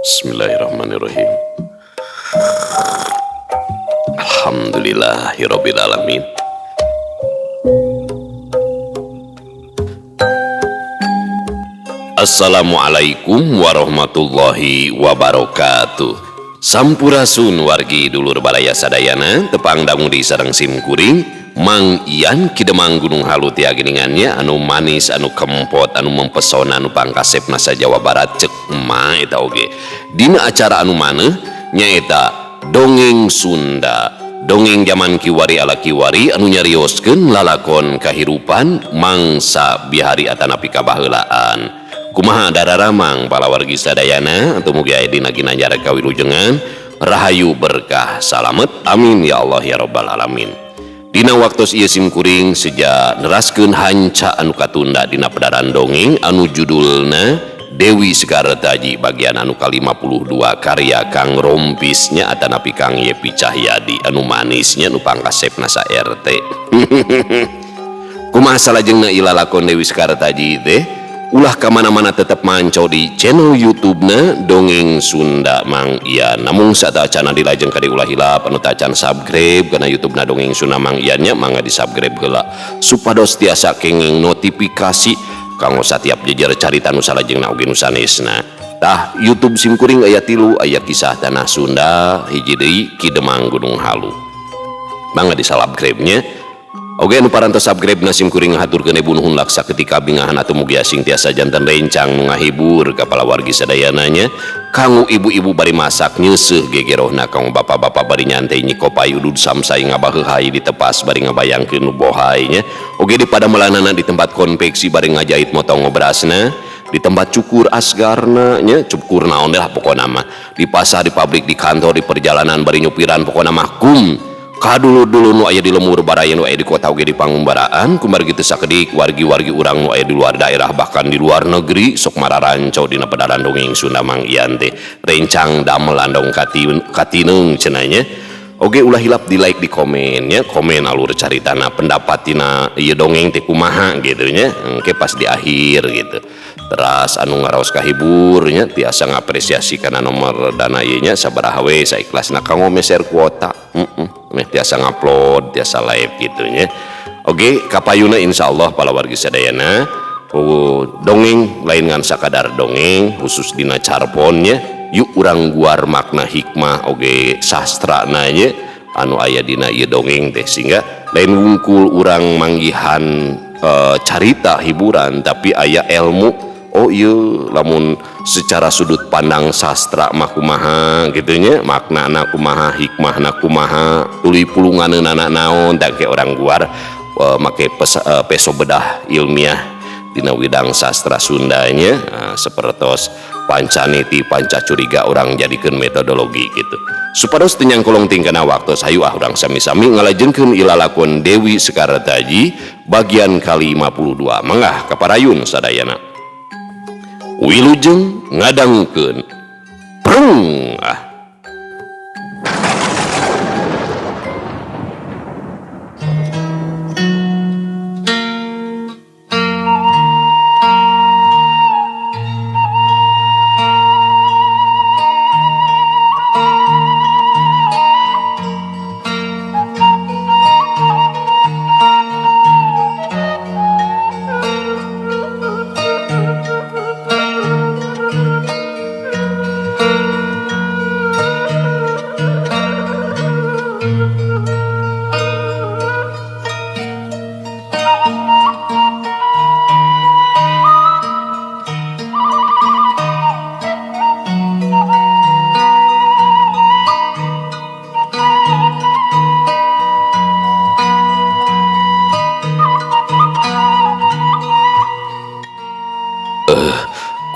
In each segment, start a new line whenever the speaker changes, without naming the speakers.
Bismillahirrahmanirrahim. Alhamdulillahirabbil alamin. Assalamualaikum warahmatullahi wabarakatuh. Sampurasun wargi dulur baraya sadayana, tepang dangu di sareng sim kuring Mang Ian Kidemang Gunung Halu tia geningannya anu manis, anu kempot, anu mempesona, anu pangkasep nasa Jawa Barat cek emak eta oge. Dina acara anu maneh nyaeta Dongeng Sunda. Dongeng zaman kiwari ala kiwari anu nyarioskeun lalakon kahirupan mangsa bihari atanapi kabaheulaan. Kumaha dararamang palawargi sadayana atau mugi aya dina ginanjar kawilujengan rahayu berkah salamet amin ya Allah ya rabbal alamin. Dina waktos ieu sim kuring seja neraskeun hanca anu katunda dina pedaran dongeng anu judulna Dewi Sekartaji bagian anu ka-52 karya Kang Rompisnya atanapi Kang Yepi Cahyadi anu manisnya nu pangkasepna sa RT. Kumaha salajengna ilalakon Dewi Sekartaji teh? Ulah kamana-mana tetep manco di channel YouTube-na Dongeng Sunda Mang Ian. Namun saat acana dilajeng ka ulah hilap anu tacan subscribe kana YouTube-na Dongeng Sunda Mang Ian nya mangga di subscribe heula supados tiasa kenging notifikasi kanggo satiap jejer carita nu salajengna oge nu sanesna. Tah YouTube sim kuring aya tilu, aya kisah tanah Sunda, hiji deui Ki Demang Gunung Halu. Mangga di subscribe nya. Oke nu parantos subscribe na sim kuring ngahaturkeun ibu nuhun laksa ketika bingahan atau mugi asing tiasa janten rencang nu ngahibur ka palawargi sadayana nya. Kanggo ibu-ibu bari masak nyeuseuh gegerohna, kanggo bapak-bapak bari nyantai nyikopay udud samsai ngabaheuhay di tepas bari ngabayangkeun nu bohay nya. Oge di padamelanana di tempat konveksi bari ngajahit motong ngobrasna, di tempat cukur asgarna nya, cukur naon lah pokona mah, di pasar, di pabrik, di kantor, di perjalanan bari nyupiran pokona mah kum kadulu-dulu nu aya di lemur baraya nu aya di kota oge di pangumbaraan kumargi teu sakedik wargi-wargi urang nu aya di luar daerah bahkan di luar negeri sok mararanco dina pedaran dongeng Sunda Mang Ian teh rencang damel andong katineung cenah nya. Oge ulah hilap di like, di komen nya, komen alur caritana pendapat tina ieu dongeng teh kumaha gitu nya, engke pas di akhir gitu. Teras anu ngaraos kahibur nya tiasa ngapresiasi kana nomor dana ieu nya sabaraha we saikhlasna kanggo meser kuota. Meh tiasa ngupload, tiasa live gitu nya. Oke, kapayuna insyaallah palawargi sadayana. Oh, dongeng lain ngan sakadar dongeng khusus dina carponnya. Yuk urang guar makna hikmah oge sastra nya anu aya dina ieu dongeng teh sehingga lain wungkul urang manggihan carita hiburan tapi aya ilmu. Oh iya lamun secara sudut pandang sastra mah kumaha gitu nya, maknana kumaha, hikmahna kumaha, tuluy pulunganeunana naon tah ke orang guar make peso bedah ilmiah dina widang sastra Sundanya sapertos pancaniti panca curiga orang jadikeun metodologi gitu supados teu nyangkolong tingkana waktu hayu ah urang sami-sami ngalajengkeun ilalakon Dewi Sekartaji bagian ka-52 mangga kaparayun sadayana. Wilujeng ngadangukeun prung ah.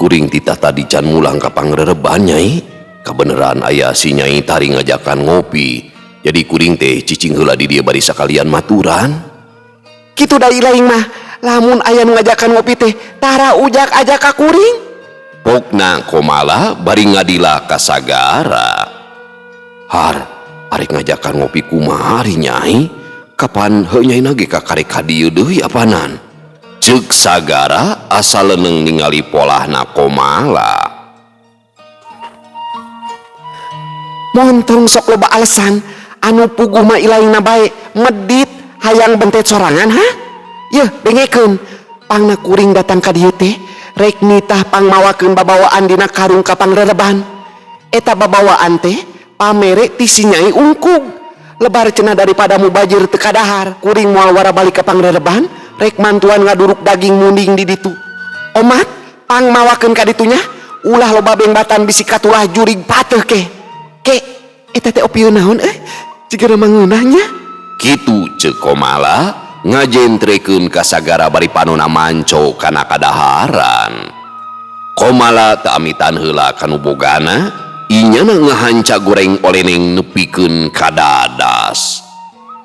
Kuring titah tadi can mulang ka pangrereban nyai. Kabeneran aya si nyai tari ngajakan ngopi. Jadi kuring teh cicing heula di dieu bari sakalian maturan.
Kitu da lain mah, lamun aya nu ngajakan ngopi teh tara ujak aja ka kuring.
Pokna komala bari ngadila ka sagara. Har, arek ngajakan ngopi kumaha ari nyai? Kapan heuh nyai nage ka karek ka dieu deui apanan? Ceuk sagara asa leuneng ningali polahna komala.
Montong sok loba alasan anu puguh mah ilaingna bae medit hayang bentet sorangan ha? Yeuh dengekeun pangna kuring datang ka dieu teh rek nitah pangmawakeun babawaan dina karung ka pangrereban. Eta babawaan teh pamere ti si Nyai Ungkug. Lebar cenah daripada mubajir teu kadahar, kuring moal wara balik ka pangrereban rek mantuan ngaduruk daging munding di ditu. Omat pangmawakeun ka ditunya ulah loba bengbatan bisi katulah jurig pateuh ke. Ke eta teh opieun naon euy? Jigana mangeunah nya.
Kitu ceuk Komala ngajentrekeun ka Sagara bari panona manco kana kadaharan. Komala teu amitan heula kanu bogana, inyana ngahanca goreng oleneng nepikeun ka dadas.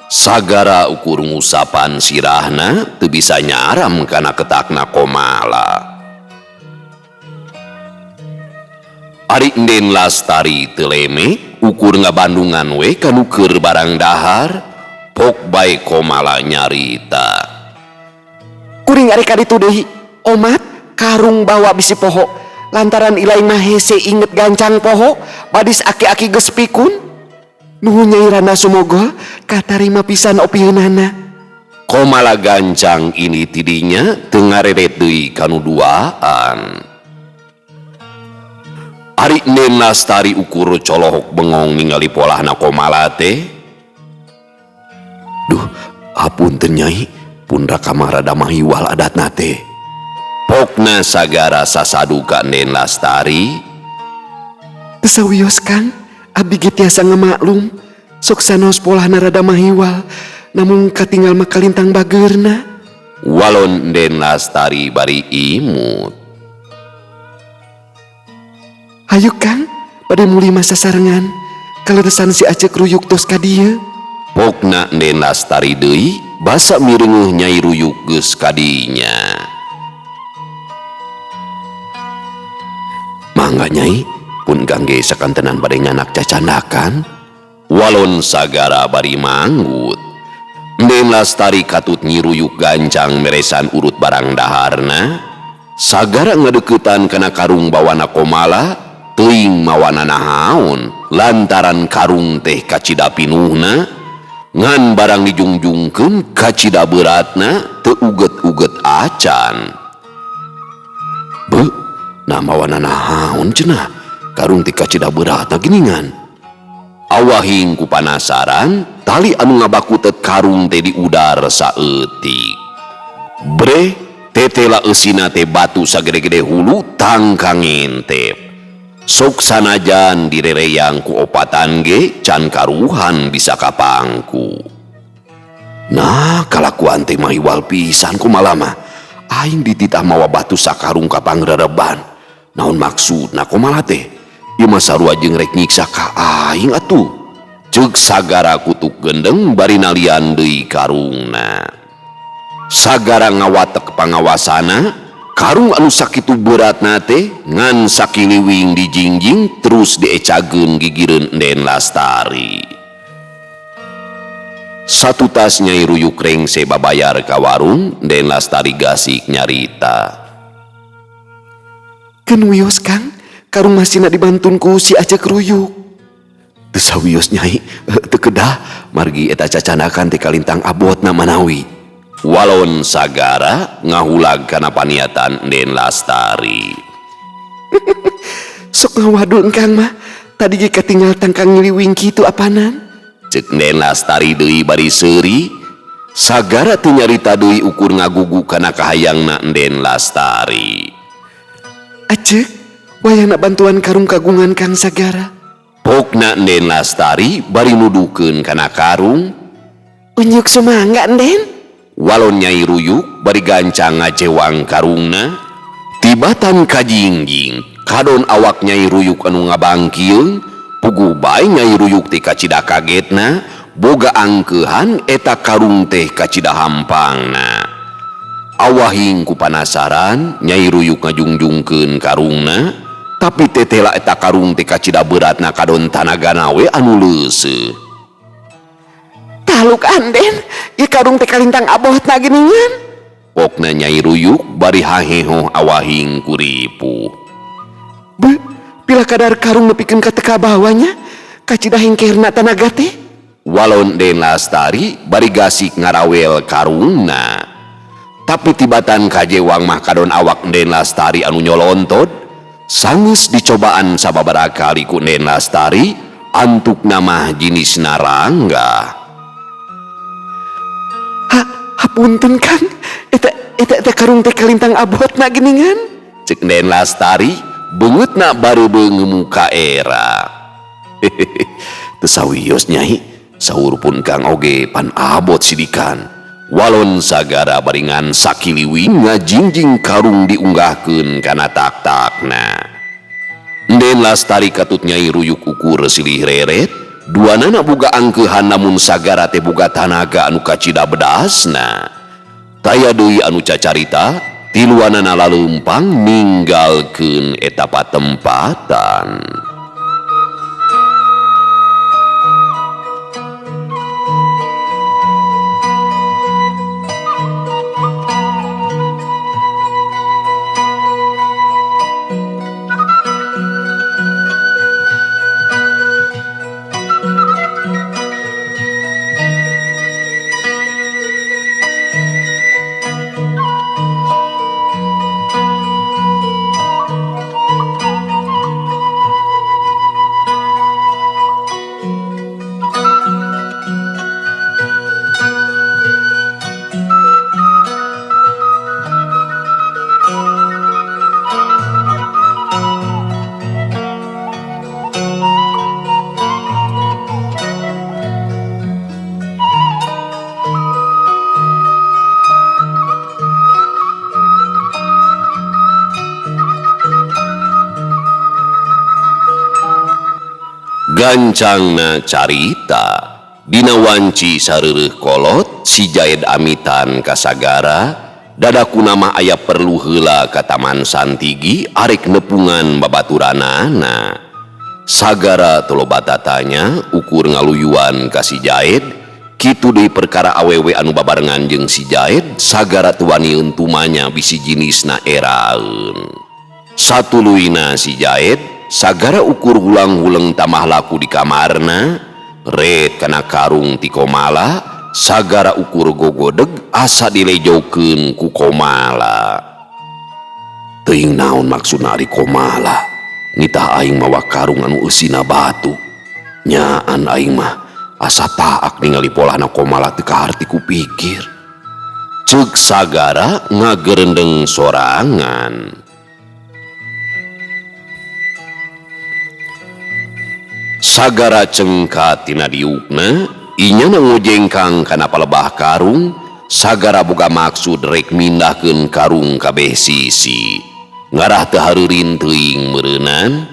Sagara ukur ngusapan sirahna teu bisa nyaram kana ketakna Komala. Ari Enden Lastari teu leme ukur ngabandungan we kanu keur barang dahar, pok bae Komala nyarita.
Kuring ari ka ditu deui, omat karung bawa bisi poho. Lantaran ilaing mah hese inget gancang poho, badis aki-aki geus pikun. Nuhun Nyai Rana Sumogol, katarima pisan opieunana.
Komala gancang ini tidinya teu ngareret deui kanu duaan. Ari Enden Lastari ukur colohok bengong ningali polahna Komala teh. Duh, apunten Nyai, pun raka mah rada mahiwal adatna teh. Pokna Sagara sasadu ka Enden Lastari.
Teu sawios Kang, abdi ge tiasa ngamaklum. Sok sanaos polahna rada mahiwal, namun katinggal mah kalintang bageurna.
Walon Enden Lastari bari imut.
Hayu Kang, bade mulih mah sasarengan. Kaleresan si Acek Ruyuk tos ka dieu.
Pokna Enden Lastari deui basa mireungeuh Nyai Ruyuk geus kadinya. Mangga Nyai, pun gangge sakantenan bade nyanak cacandakan. Walon Sagara bari manggut. Enden Lastari katut Nyi Ruyuk gancang meresan urut barang daharna. Sagara ngadeukeutan kana karung bawana Komala, teuing mawana nahaon lantaran karung teh kacida pinuhna, ngan barang dijungjungkeun kacida beratna teu uget-uget acan. Beuh, nah mawana nahaon cenah, karung teh kacida beratna geuningan. Awahing ku panasaran, tali anu ngabakutet karung teh diudar saeutik. Breh, tetela eusina teh batu sagede-gede hulu tangkang ngentep. Sok sanajan direreyang ku opatan ge can karuhan bisa kapangku. Nah, kalakuan teh mahiwal pisan kumaha mah. Aing dititah mawa batu sakarung ka pangrereban. Naon maksudna kumaha teh? Ieu mah sarua jeung rek nyiksa ka aing atuh. Ceuk Sagara kutuk gendeng bari nalian deui karungna. Sagara ngawatek pangawasana, karung anu sakitu beratna teh ngan sakiliwing dijingjing terus diecageun gigireun Enden Lastari. Satutas Nyai Ruyuk rengse babayar ka warung, Enden Lastari gasik nyarita.
Keun wios Kang, karung masina dibantun ku si Acek Ruyuk.
Teu sawios Nyai, teu kedah margi eta cacanakan teh kalintang abotna manawi. Walon Sagara ngahulag kana paniatan Enden Lastari.
Sok ngawadul Kang mah, tadi ge katinggal tangkang ngiliwing kitu apanan?
Ceuk Enden Lastari deui bari seuri. Sagara teu nyarita deui ukur ngagugu kana kahayangna Enden Lastari.
Acek, wayahna bantuan karung kagungan Kang Sagara.
Pokna Enden Lastari bari nuduhkeun kana karung.
Unjuk sumangga Enden.
Walon Nyai Ruyuk bari gancang ngajewang karungna. Tibatan kajingjing kadon awak Nyai Ruyuk anu ngabangkieung. Puguh bae Nyai Ruyuk teh kacida kagetna, boga angkeuhan eta karung teh kacida hampangna. Awahing ku panasaran Nyai Ruyuk ngajungjungkeun karungna, tapi tetela eta karung teh kacida beratna kadon tanagana we anu leuseuh.
Taluk Anden, ieu karung teh kalintang abotna geuningan.
Pokna Nyai Ruyuk bari hahehoh awahing kuripuh.
Be, pila kadar karung nepikeun ka teu kabawanya, Kacida hengkerna tanaga teh.
Walon Den Lastari bari gasik ngarawel karungna. Tapi tibatan kajewang mah kadon awak Den Lastari anu nyolontot, sanggeus dicobaan sababaraha kali ku Den Lastari, antukna mah jinisna ranggah.
Ha, hapunten Kang, eta eta eta karung teh kalintang abotna geuningan.
Cek Den Lastari, beungeutna bareubeu ngemuka era. Teu sawios nyai, saur pun Kang oge pan abot sidikan. Walon sagara baringan sakiliwing ngajingjing karung diunggahkeun kana tak-takna. Den Lastari katut nyai ruyuk ukur silih reret, duanana boga angkeuhan namun sagara teh boga tanaga anu kacida bedasna. Taya deui anu cacarita, tiluanana laleumpang ninggalkeun eta patempatan. Gancangna carita dina wanci sareureun kolot si Jaid amitan ka sagara dadakuna mah aya perlu heula ka Taman Santigi arek nepungan babaturanana. Sagara teu loba tatanya ukur ngaluyuan ka si Jaid kitu deui perkara awewe anu babarengan jeung si Jaid sagara teu wanieun tumanya bisi jinisna eraeun. Satuluyna si Jaid sagara ukur hulang-huleng tamah laku di kamarna, ret kana karung ti Komala, sagara ukur gogodeg asa dilejokeun ku Komala. Teuing naon maksudna ari Komala, nitah aing mawa karung anu eusina batu. Nyaan aing mah asa taak ningali polahna Komala teu kaharti ku pikir. Ceuk sagara ngagerendeng sorangan. Sagara cengka tina diukna, inyana ngojengkang kana palebah karung, sagara boga maksud rek mindahkeun karung kabeh sisi. Ngarah teu hareurin teuing meureunan,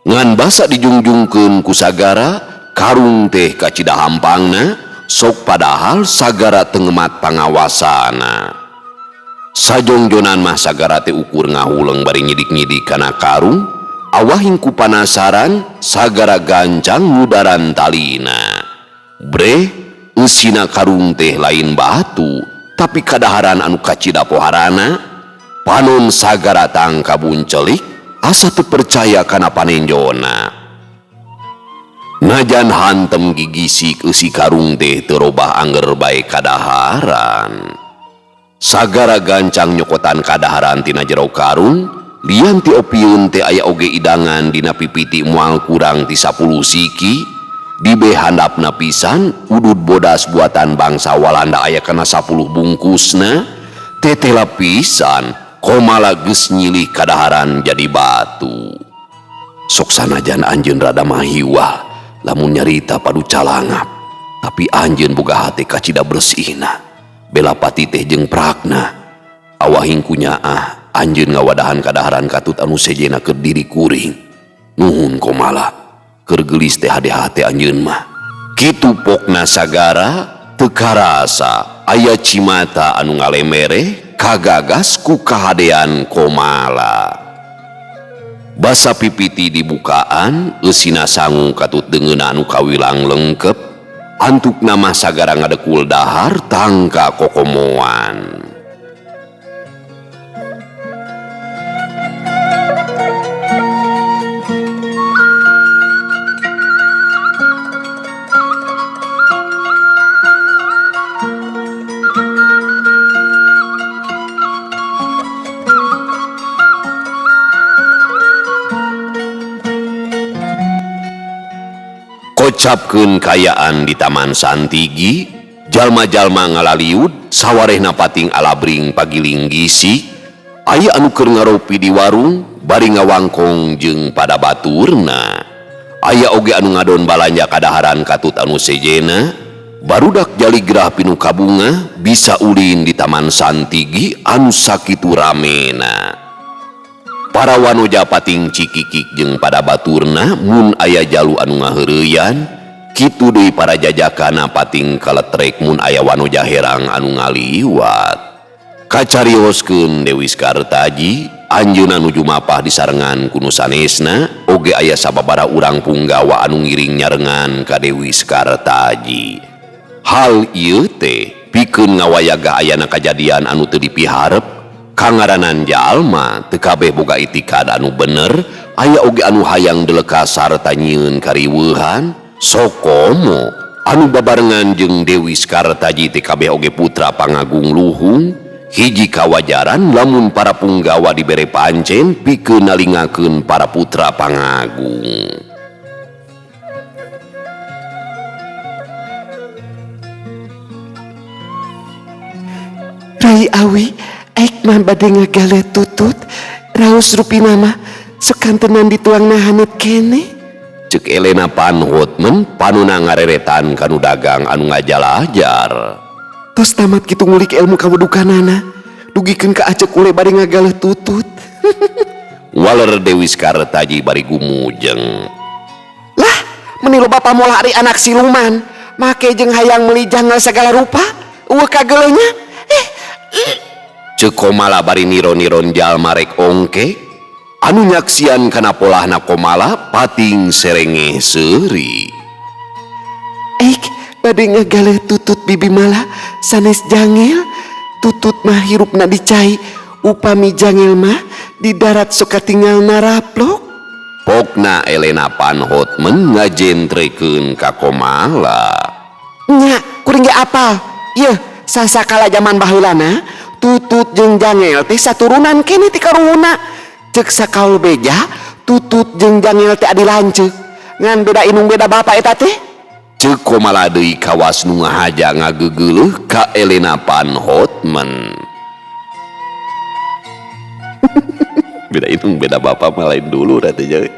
ngan basa dijungjungkeun ku sagara, karung teh kacida hampangna, sok padahal sagara teu ngemat pangawasana. Sajongjonan mah sagara teh ukur ngahuleng bari nyidik-nyidik kana karung, awahing ku panasaran sagara gancang ngudaran talina. Breh, eusina karung teh lain batu, tapi kadaharan anu kacida poharana. Panon sagara tangkabun celik, asa teu percaya kana panenjona. Najan hantem gigisik eusi karung teh teu robah angger bae kadaharan. Sagara gancang nyokotan kadaharan tina jero karung, lian ti opieun teh aya oge idangan dina pipiti moal kurang ti 10 siki, dibe handapna pisan udud bodas buatan bangsa Walanda aya kana 10 bungkusna, tetela pisan Komala geus nyilih kadaharan jadi batu. Sok sanajan anjeun rada mahiwal lamun nyarita padu calangap, tapi anjeun boga hate kacida bersihna, bela pati teh jeung prakna. Awahing ku nyaah anjeun ngawadahan kadaharan katut anu sejena keur diri kuring. Nuhun Komala, keur geulis teh hade-hate anjeun mah. Kitu pokna sagara teu karasa aya cimata anu ngalemere kagagas ku kahadean Komala. Basa pipiti dibukaan eusina sangu katut deungeunna anu kawilang lengkep, antukna mah sagara ngadekul dahar tangka kokomoan. Kocapkeun kayaan di Taman Santigi, jalma-jalma ngalaliud sawarehna pating alabring pagiling gisi, aya anu keur ngaropi di warung bari ngawangkong jeung pada baturna. Aya oge anu ngadon balanja kadaharan katut anu sejena, barudak jaligrah pinu kabunga bisa ulin di Taman Santigi anu sakitu ramena. Para wanoja pating cikikik jeung pada baturna mun aya jalu anu ngaheureuyan, kitu deui para jajakana pating kaletrek mun aya wanoja herang anu ngaliwat. Kacarioskeun Dewi Sekartaji, anjeunna nuju mapah disarengan ku nu sanesna, oge aya sababaraha urang punggawa anu ngiring nyarengan ka Dewi Sekartaji. Hal ieu teh pikeun ngawayaga ayana kajadian anu teu dipiharep. Kangaranan jalma teu kabeh boga itikad anu bener, aya oge anu hayang deleka sarta nyieun kariweuhan. Sokomo anu babarengan jeung Dewi Sekartaji teh kabeh oge putra pangagung luhung. Hiji kawajaran lamun para punggawa dibere pancen pikeun nalingakeun para putra pangagung.
Rai Awi, ek mah bade ngagaleuh tutut, raos rupina mah sukantenan dituangna haneut keneh.
Ceuk Elena Van Houtman panuna ngareretan kanu dagang anu ngajalajar.
Tos tamat kitu ngulik ilmu kawudukanana, dugikeun ka acek ule bade ngagaleuh tutut.
Waler Dewi Sekartaji bari gumujeng.
Lah, meni loba pamolah ari anak siluman, make jeung hayang meuli janggal sagala rupa, eueuh kageleuhnya.
Ceuk Komala bari niron-niron jalma rek ongke, anu nyaksian kana polahna Komala pating serengeh seuri.
Ek bade ngagaleuh tutut bibi mala sanes jangel, tutut mah hirupna di cai, upami jangel mah di darat sok katingal naraplok.
Pokna Elena Van Houtman ngajentrekeun ka Komala.
Nya, kuring ge apal. Yeuh, sasakala jaman baheulana tutut jeung jangel teh saturunan keneh ti karuhuna. Ceuk sakaul beja, tutut jeung jangel teh adi lanceuk. Ngan beda inung beda bapa eta teh.
Ceuk Komala deui kawas nu ngahaja ngagegeuleuh ka Elena Van Houtman. Beda inung beda bapa mah lain dulu ratu jauh.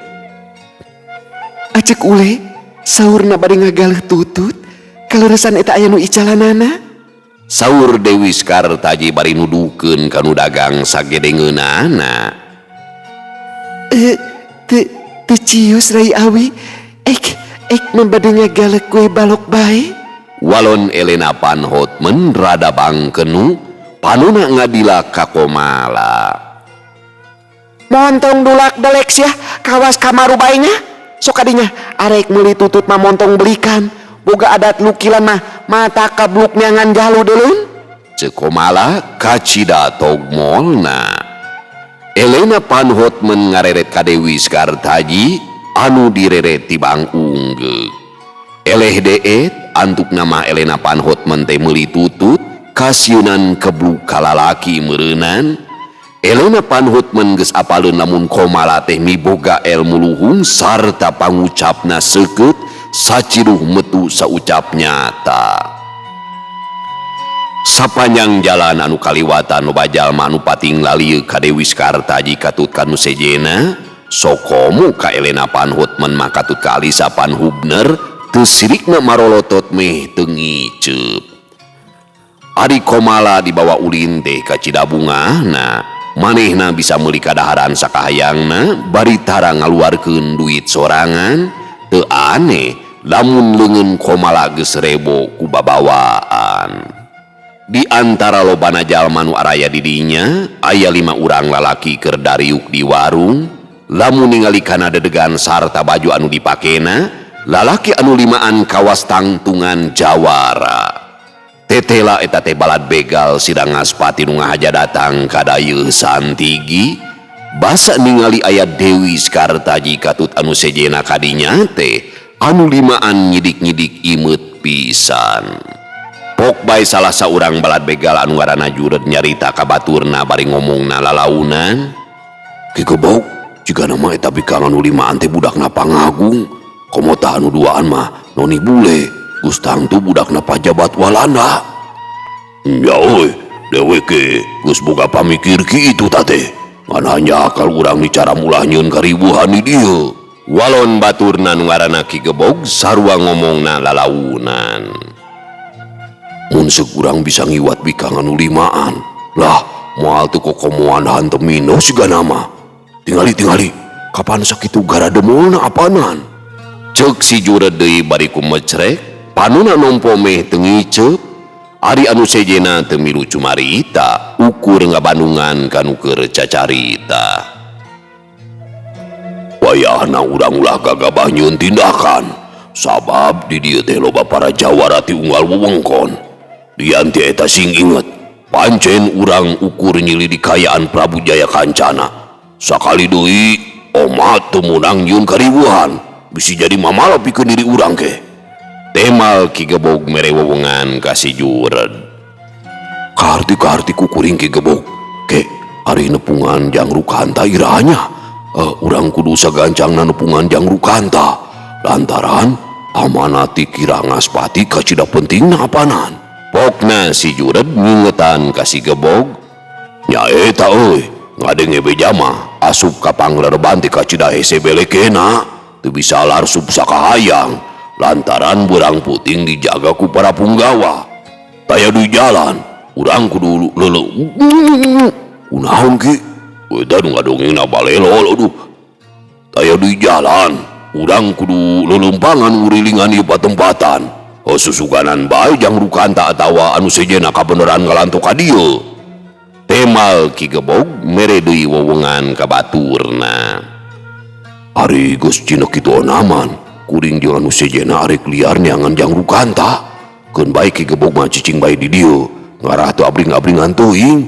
Acek ule saurna bade ngagaleuh tutut, kaleresan eta aya nu icalanana.
Saur Dewi Sekartaji bari nuduhkeun ka nu dagang sagedengeunana.
Teu cius Rai Awi, ek mah bade ngagaleuh kue balok bae.
Walon Elena Van Houtman rada bangkenu, panona ngadila ka Komala.
Montong dulak delek sia, kawas kamaru bae nya. Sok kadinya arek meuli tutut mah montong belikan. Boga adat lukilan mah mata kabluk neangan jalu deulun.
Ceuk Komala kacida togmolna. Elena Van Houtman ngareret ka Dewi Sekartaji anu direret ti bang unggeuk. Eleh deet antukna mah Elena Van Houtman teh meuli tutut kasieunan kebluk kalalaki meureunan. Elena Van Houtman geus apaleun lamun Komala teh miboga elmu luhung sarta pangucapna seukeut saciduh metu saucap nyata. Sapanjang jalan anu kaliwatan loba jalma anu pating lalieuk ka Dewi Sekartaji katut ka nu sejena, sokomo ka Elena Van Houtman mah katut ka Alisa Van Hubner teu sirikna marolotot meh teu ngiceup. Ari Komala dibawa ulin teh ka Cidabungahna, manehna bisa meuli kadaharan sakahayangna bari tara ngaluarkeun duit sorangan. Teu aneh lamun leungeun Komala geus rebo ku babawaan. Di antara lobana jalma nu araya di dinya, aya 5 urang lalaki keur dariuk di warung. Lamun ningali kana dedegan sarta baju anu dipakena, lalaki anu limaan kawas tangtungan jawara. Tetela eta teh balad begal sidang ngaspati nu ngahaja datang ka dayeuh Santigi. Basa ningali aya Dewi Sekartaji katut anu sejena kadinya teh, anu limaan nyidik-nyidik imeut pisan. Pok bae salah saurang balad begal anu ngaranna Juret nyarita ka baturna bari ngomongna lalaunan. Ki Gebok, jigana mah eta bikang anu limaan teh budakna pangagung. Komo tah anu duaan mah noni bule geus tangtu budakna pajabat Walanda. Nya euy, dewek ge geus boga pamikir kitu tah teh. Ngan hanjakal urang micara mulah nyieun kariweuhan di dieu. Walon baturna nu ngaranna Ki Gebog sarua ngomongna lalaunan. Mun seuk urang bisa ngiwat bikang anu limaan. Lah, moal teu kokomoan hantem mino sigana mah. Tingali-tingali, kapan sakitu garademolna apanan? Ceuk si jured deui bari kumecrek, panuna nompo meh teu ngiceup. Ari anu sejena teu milu cumarita, ukur ngabandungan kanu keur cacarita. Wayahna urang ulah gagabah nyieun tindakan, sabab di dieu teh loba para jawara ti unggal wewengkon. Lian ti eta sing inget, pancen urang ukur nyilidi kayaan Prabu Jaya Kancana. Sakali deui omat teu meunang nyieun kariweuhan, bisi jadi mamala pikeun diri urang ge. Temal Ki Gebog mere wewengan ka si jured. Kaharti-kaharti ku kuring Ki Gebog, ke ari nepungan Jang Rukanta irahanya. Urang kudu sagancangna nepungan Jang Rukanta. Lantaran amanat ti Ki Rangaspati kacida pentingna apanan. Pokna si jured ngingetan ka si Gebog. Nya eta euy, ngadenge beja mah asup ka panglerban ti kacida hese belekena, teu bisa larsup sakahayang. Lantaran berang puting dijaga ku para punggawa. Taya di jalan, urang kudu leleu. Kunaon ki? Eta nu ngadongengna balelol aduh. Taya di jalan, urang kudu lelempangan ngurilingan ieu patempatan. Oh, susuganan bae Jang Rukanta atawa anu sejenna kabeneran ngalanto ka dieu. Temal Ki Gebog mere deui wewengan ka baturna. Ari geus cinek kitu onaman, kuring jeung anu sejenna arek liar neangan Jang Rukanta. Keun bae Ki Gebog mah cicing bae di dieu, ngarah teu abring-abringan teuing.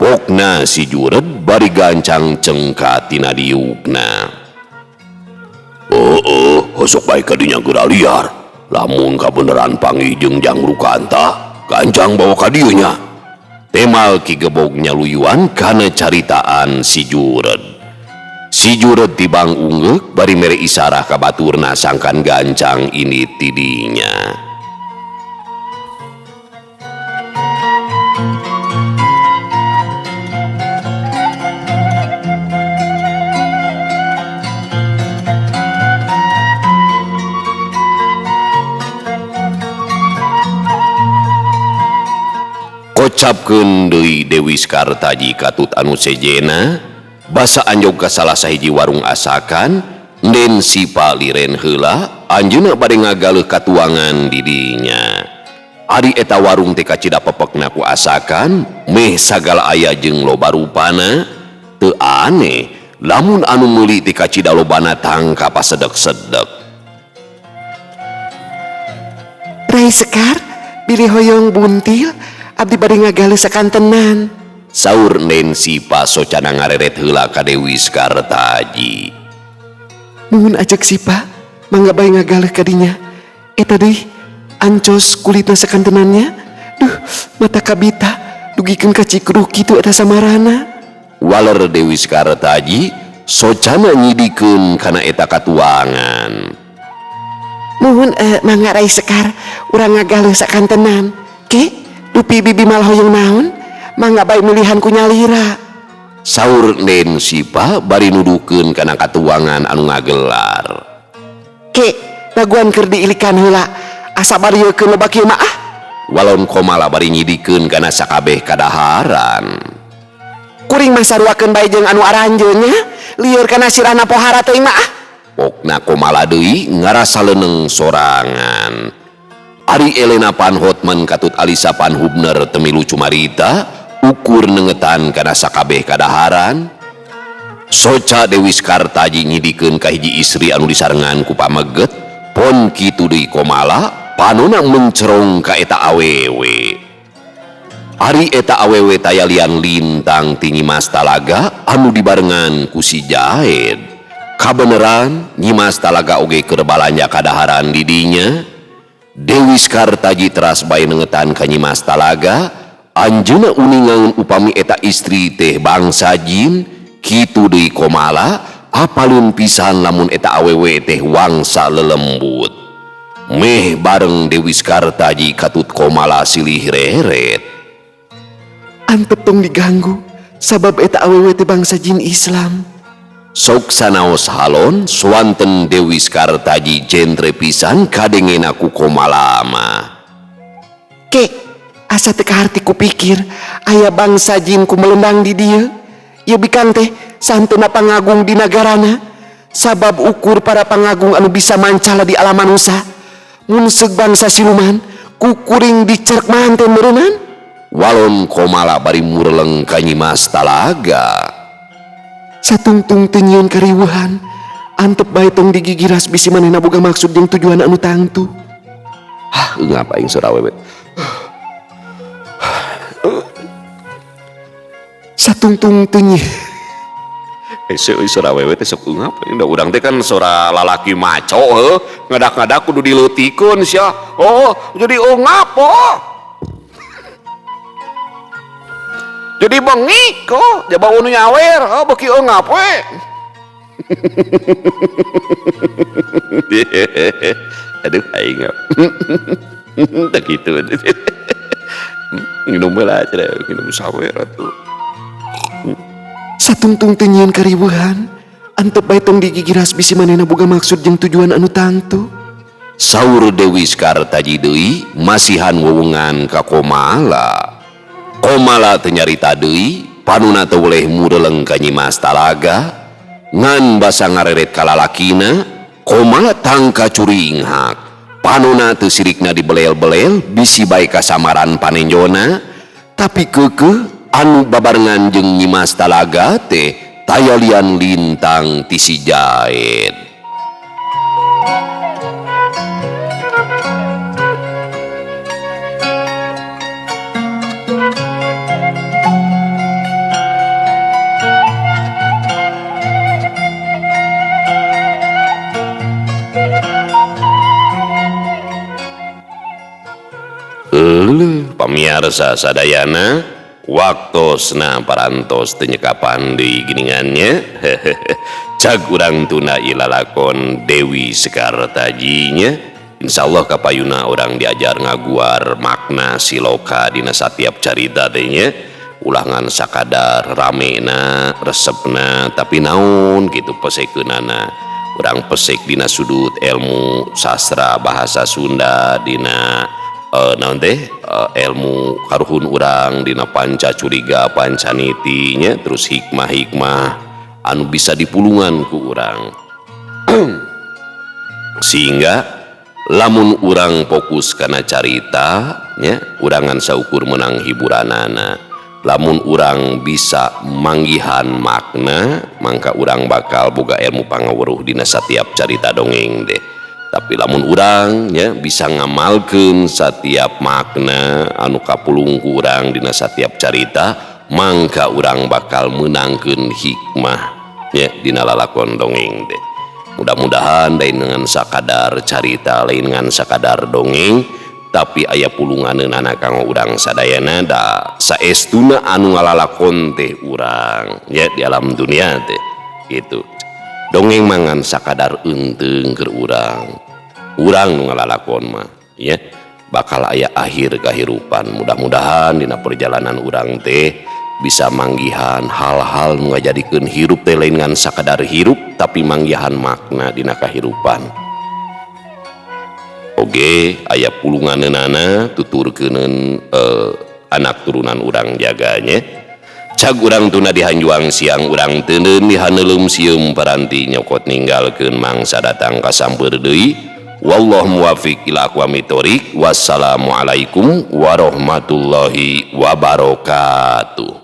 Pokna si jured bari gancang cengka tina diukna. Heueuh, hosok bae ka dinya geura liar. Lamun kabeneran panggih jeung Jang Rukanta, gancang bawa ka dieu nya. Temal Ki Gebog nyaluyuan kana caritaan si jured. Si jured tibang ungeuk bari mere isarah ka baturna sangkan gancang ini tidinya. Kocapkeun deui Dewi Sekartaji katut anu sejena, basa anjog ka salah sahiji warung asakan, den sipa liren heula, anjeunna bade ngagaleuh katuangan di dinya. Ari eta warung teh kacida pepekna ku asakan, meh sagala aya jeung loba rupana, teu aneh lamun anu meuli teh kacida lobana tangka pasedek-sedek.
Rai Sekar, bilih hoyong buntil, abdi bade ngagaleuh sakantenan.
Saur Nen Sipa socana ngareret heula ka Dewi Sekartaji.
Nuhun ajeg Sipa, mangga bae ngagaleuh ka dinya. Eta deui ancos kulitna sakantenannya. Duh, mata kabita dugikeun ka cikruh kitu eta samarana.
Waler Dewi Sekartaji socana nyidikeun kana eta katuangan.
Nuhun mangga Rai Sekar, urang ngagaleuh sakantenan. Ke, dupi bibi malah hoyong naon? Mangga bae milihan ku nyalira.
Saur Nen Sipa bari nuduhkeun kana katuangan anu ngagelar.
Ke, daguan keur diilikan heula, asa bariekeun loba kieu mah ah.
Walon Komala bari nyidikeun kana sakabeh kadaharan.
Kuring mah saruakeun bae jeung anu aranjeun nya, lieur kana sirahna pohara teuing mah ah.
Pokna Komala deui ngarasa leuneng sorangan. Ari Elena Van Hotman katut Alisa Van Hubner temilu cumarita ukur nengetan kana sakabeh kadaharan. Soca Dewi Sekartaji nyidikeun ka hiji istri anu disarengan ku pameget, pon kitu deui Komala panona mencerong ka eta awewe. Ari eta awewe tayalian lintang ti Nyimas Talaga anu dibarengan ku si Jaed. Kabeneran Nyimas Talaga oge keur balanja kadaharan di dinya. Dewi Sekartaji teras bae nengetan ka Nyimas Talaga, anjeunna uningaeun upami eta istri teh bangsa jin, kitu deui Komala Apalun pisan lamun eta awewe teh wangsa lelembut. Meh bareng Dewi Sekartaji katut Komala silih reret.
Antep tong diganggu sabab eta awewe teh bangsa jin Islam.
Sok sanaos halon swanten Dewi Sekartaji jentre pisan kadengena ku Komala mah.
Ke asa teu kaharti ku pikir aya bangsa jin ku melendang di dieu. Ieu bikang teh santena pangagung di nagarana sabab ukur para pangagung anu bisa mancala di alam manusa. Mun seug bangsa siluman ku kuring dicerk manten meureunnan.
Walon Komala bari mureleng ka Nyimas Talaga.
Satungtung teu nyieun kariweuhan, antep bae tong digigiras bisi manehna boga maksud jeung tujuan anu tangtu.
Hah, ngapain sora awewe?
Satungtung teu nyieun.
Hese euy sora awewe teh sok eungap. Da urang teh kan sora lalaki maco heuh, ngadak-ngadak kudu dileutikeun sia. Oh, jadi eungap oh. Jadi bengik oh, jaba nu nyawer, oh beuki eungap we. Aduh aing. Teu kitu. Nginum heula cenah, nginum sawer atuh.
Satungtung teu nyieun kariweuhan, antep bae tong digigiras bisi manehna boga maksud jeung tujuan anu tangtu.
Saur Dewi Sekartaji deui masihan wewengan ka Komala. Komala teu nyarita deui, panuna teu weleh mureleng ka Nyimas Talaga, ngan basa ngareret ka lalakina, Komala tangka curinghak. Panuna teu sirikna dibelel-belel bisi bae kasamaran panenjona, tapi keukeuh anu babarengan jeung Nyimas Talaga teh tayalian lintang ti si Jaed. Pamiarsa sadayana, waktosna parantos teu nyekapan deui giningannya. Cag urang tuna ilalakon Dewi Sekartajinya. Insyaallah kapayuna urang diajar ngaguar makna siloka dina satiap carita teh nya. Ulah ngan sakadar ramena, resepna, tapi naon kitu pesekeunana. Urang pesek dina sudut ilmu sastra bahasa Sunda, dina naon teh ilmu karuhun urang dina panca curiga pancanitinya, terus hikmah-hikmah anu bisa dipulungan ku urang. Sehingga lamun urang fokus kana carita nya, urangan saukur menang hiburanana. Lamun urang bisa manggihan makna, mangka urang bakal boga ilmu pangaweruh dina satiap carita dongeng deh. Tapi lamun urang ya bisa ngamalkeun setiap makna anu kapulung ku urang dina satiap carita, mangka urang bakal meunangkeun hikmah ya dina lalakon dongeng deh. Mudah-mudahan lain dengan sakadar carita, lain dengan sakadar dongeng, tapi aya pulunganeunana kanggo urang sadayana da saestuna anu ngalalakon teh urang ya di alam dunia teh gitu. Dongeng mangan sakadar eunteung keur urang. Urang nu ngalalakon mah ya bakal aya akhir kahirupan. Mudah-mudahan dina perjalanan urang teh bisa manggihan hal-hal nu ngajadikeun hirup teh lain ngan sakadar hirup, tapi manggihan makna dina kahirupan. Oge aya pulunganeunana tuturkeuneun anak turunan urang jaganya. Cag urang tuna dihanjuang siang urang teuneun dihaneulem sieum paranti nyokot ninggalkeun mangsa datang kasampeur deui. Wallahu muwaffiq ila aqwamit thoriq. Wassalamualaikum warahmatullahi wabarakatuh.